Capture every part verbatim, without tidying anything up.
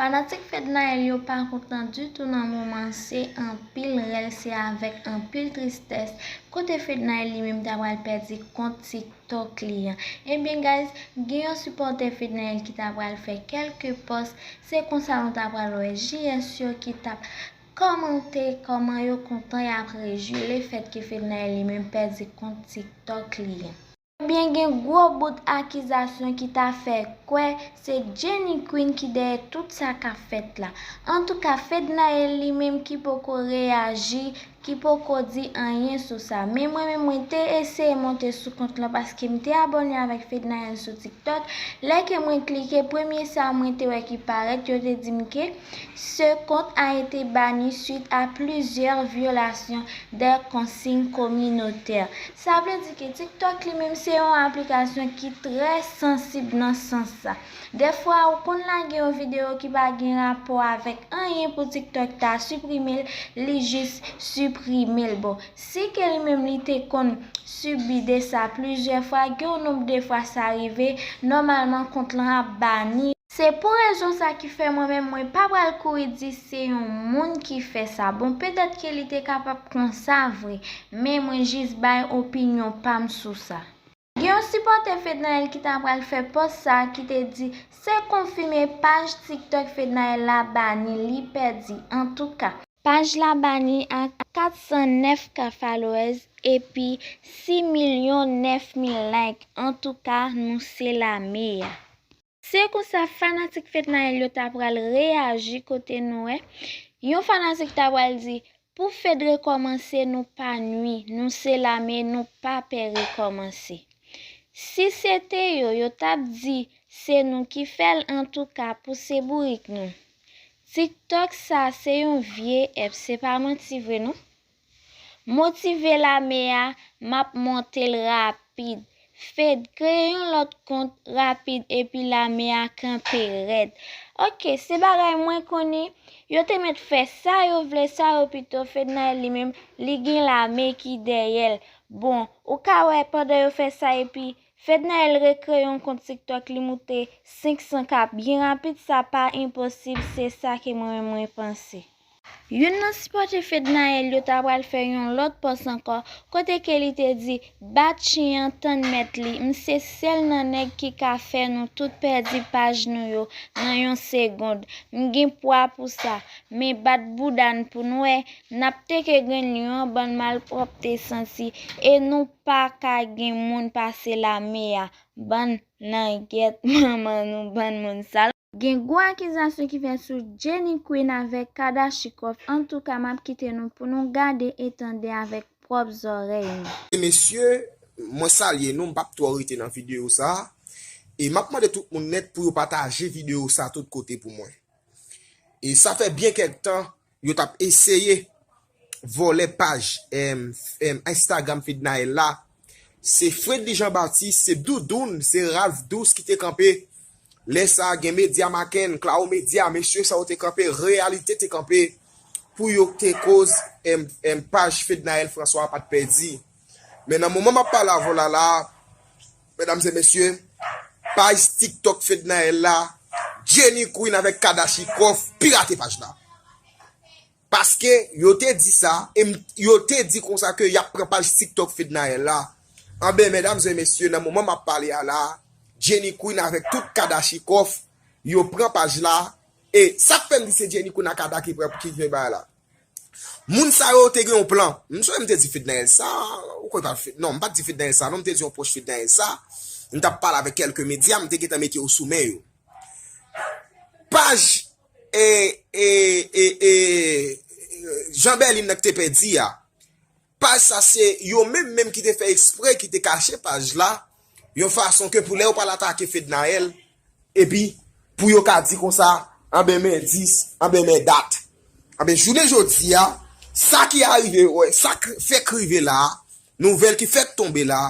Fanatik Fednaelle yo pa kontan ditou nan moman, se anpil rèl, se avèk anpil tristès kote Fednaelle li menm ta pral pèdi kont TikTok li an. Ebyen guys, gen yon sipòtè Fednaelle ki ta pral fè kèlke pòs, se konsa nou ta pral wè J S yo ki t ap kòmante kòman yo kontan, y ap rejwi lefètke Fednaelle li menm pèdi kont TikTok li an. Ebyen, gen gwo bout akizasyon ki ta fè kwè se Jenny Queen ki dèyè tout sa k ap fèt la. Antouka, Fednaelle li menm ki poko reyaji, ki poko di anyen sou sa. Men mwen menm, mwen te eseye monte sou kont lan paske m te abòne avèk Fednaelle sou TikTok. Lè ke mwen klike, premye sa mwen te wè ki parèt, yo te di m ke ce compte a été banni suite à plusieurs violations des consignes communautaires. Sa vle di ke TikTok li menm se yon aplikasyon ki trè sansib nan sans sa. Dèfwa, ou konn lage yon videyo ki pa gen rapò avèk anyen pou TikTok ta siprime l, li jis siprime l. Bon, si ke li menm li te konn sibi de sa plizyè fwa, gen yon nonb de fwa sa rive, nòmalman kont lan ap bani. Se pou rezon sa ki fè mwen menm mwen pa pral kouri di se yon moun ki fè sa. Bon, petèt ke li te kapab konsa vre, men mwen jis bay opinyon pa m sou sa. Gen yon sipòtè Fednaelle ki ta pral fè pòs sa ki te di se konfime paj TikTok Fednaelle la bani, li pèdi. Antouka, paj la bani ak kat san nèf ka followers epi sis milyon nèf mil like. Antouka, nou se lame a. Se konsa fanatik Fednaelle yo ta pral reyaji kote nou wè yon fanatik ta pral di pou Fed rekòmanse nou pa nwi, nou se lame, nou pa pè rekòmanse. Si se te yo, yo t ap di se nou ki fè l, antouka pou se bourik nou. TikTok sa se yon vye app, se pa manti vre non. Motive lame a, m ap monte l rapid. Fed, kreye yon lòt kont rapid epi lame a kanpe rèd. Ok, se bagay mwen konnen. Yo te mèt fè sa yo vle, sa yo pito. Fednaelle li menm, li gen lame ki dèyè l. Bon, ou ka wè pandan yo fè sa epi Fednaelle rekreye yon kont TikTok, li moute senk san K byen rapid, sa pa enposib, se sa ke mwen menm mwen panse. Youn nan sipòtè Fednaelle yo ta pral fè yon lòt pòs ankò, kote ke li te di, bat chen an tann mèt li, m se sèl nan nèg ki ka fè nou tout pèdi paj nou yo nan yon segond. M gen pwa pou sa, men bat bouda n pou n wè, n ap teke grenn lyon an, bann malpwòpte santi, e nou pa ka gen moun pase lame a, bann nan gyèt manman nou, bann moun sal. Gen gwo akizasyon ki fèt sou Jenny Queen avèk Kadashikov. Antouka, m ap kite nou pou nou gade e tande avèk pwòp zòrèy nou. Mesye, mwen salye nou, m p ap twò rete nan videyo sa a. E m ap mande tout moun nèt pou yo pataje videyo sa a tout kote pou mwen. E sa fè byen kèk tan yo t ap eseye vòlè paj, em, em, Instagram Fednaelle la. Se Fredly Jean Baptiste, se Doudoun, se Ralph Douce ki te kanpe. Lè sa a, gen medya Maken, Claro Media, mesye sa yo te kanpe, Reyalite te kanpe pou yo te koz, em, em, paj Fednaelle François pa t pèdi. Men nan moman m ap pale avè w la la, medam e mesye, paj TikTok Fednaelle la, Jenny Queen avèk Kadashikov pirate paj la. Paske yo te di sa, e m- yo te di konsa ke y ap pran paj TikTok Fednaelle la. Anben, medam e mesye, nan moman m ap pale a la, Jenny Queen avèk tout Kadashikov, yo pran paj la. E sa k fè m di se Jenny Queen ak Kada ki pran ki fè bagay la. Moun sa yo te gen yon plan. M sonje m te di Fednaelle sa, ou kwè pa Fed- non, m pa t di Fednaelle sa, non, m te di yon pwòch Fednaelle sa. M t ap pale avèk kèlke medya, m te gentan mete yo sou men yo. Paj e, e, e, e, Jean Berlin nan ki te pèdi a. Paj sa se yo menm menm ki te fè ekspre, ki te kache paj la, yon fason ke pou lè yo pral atake Fednaelle, epi pou yo ka di konsa, anben men dis, anben men dat. Anben jounen jodi a, sa ki arive, wè, sa k- fèk rive la, nouvèl ki fèk tonbe la,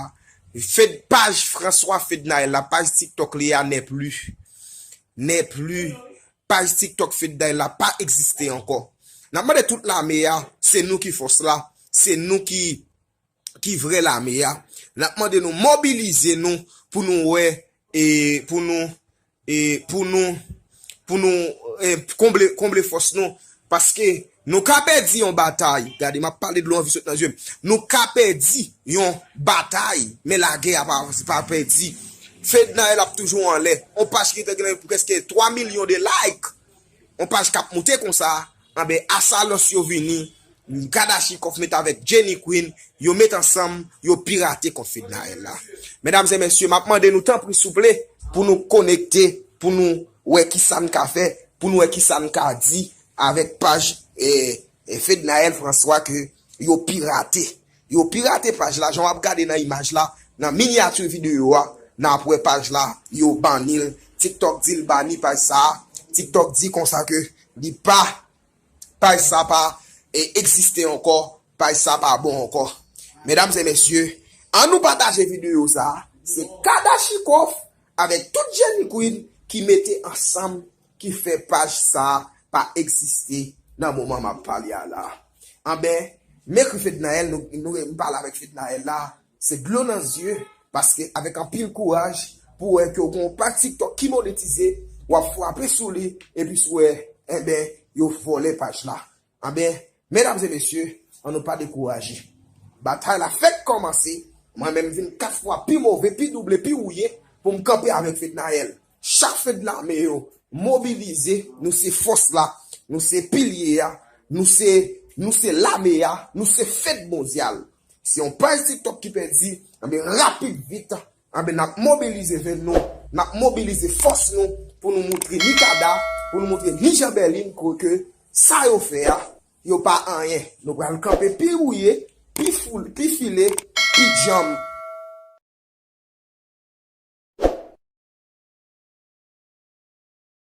Fed, paj François Fednaelle la, paj TikTok li a n'est plus. N'est plus. Paj TikTok Fednaelle la pa egziste ankò. N ap mande tout lame a, se nou ki fòs la, se nou ki, ki vrè lame a. N ap mande nou mobilize nou pou nou wè, e pou nou, e pou nou, pou nou eh, konble, konble fòs nou. Paske nou ka pèdi yon batay. Gade, m ap pale dlo anvi sot nan zye m. Nou ka pèdi yon batay, men lagè a pa, pa pèdi. Fednaelle ap toujou anlè. On paj ki te gen prèske twa milyon de like. On paj k ap moute konsa. Anben, asalòs yo vini. Kadachikòf met avèk Jenny Queen. Yo met ansanm, yo pirate kont Fednaelle la. Medam e mesye, m ap mande nou tanpri souple pou nou konekte, pou nou wè ki sa n ka fè, pou nou wè ki sa n ka di avèk paj eh, eh, Fednaelle François ke yo pirate. Yo pirate paj la, jan w ap gade nan imaj la, nan minyati videyo a, n ap wè paj la, yo bani l. TikTok di l bani paj sa a. TikTok di konsa ke li pa, paj sa pa eh, egziste ankò, paj sa pa bon ankò. Medam e mesye, ann nou pataje videyo sa a. Se Kadachikòf avèk tout Jenny Queen ki mete ansanm, ki fè paj sa a pa egziste nan moman m ap pale a la. Anben, m ekri Fednaelle, nou, nou, m pale avèk Fednaelle la, se dlo nan zye, paske avèk anpil kouraj, pou wè ke w gen yon paj TikTok ki monetize, w ap frape sou li, epi si w wè, enben, yo vòlè paj la. Anben, medam e mesye, ann nou pa dekouraje. Batay la fèk kòmanse, mwen menm vin kat fwa pi move, pi double, pi wouye, pou m kanpe avèk Fednaelle. Chak Fedlame yo, mobilize, nou se fòs la, nou se pilye a, nou se, nou se lame a, nou se Fed mondyal. Se yon paj TikTok ki pèdi, anben rapid vit, anben n ap mobilize venn nou, n ap mobilize fòs nou pou nou moutre ni Kada, pou nou moutre ni Jean Berlin ke sa yo fè a, yo pa anyen. Nou pral kanpe pi wouye, pi foul, pi file, pi djanm.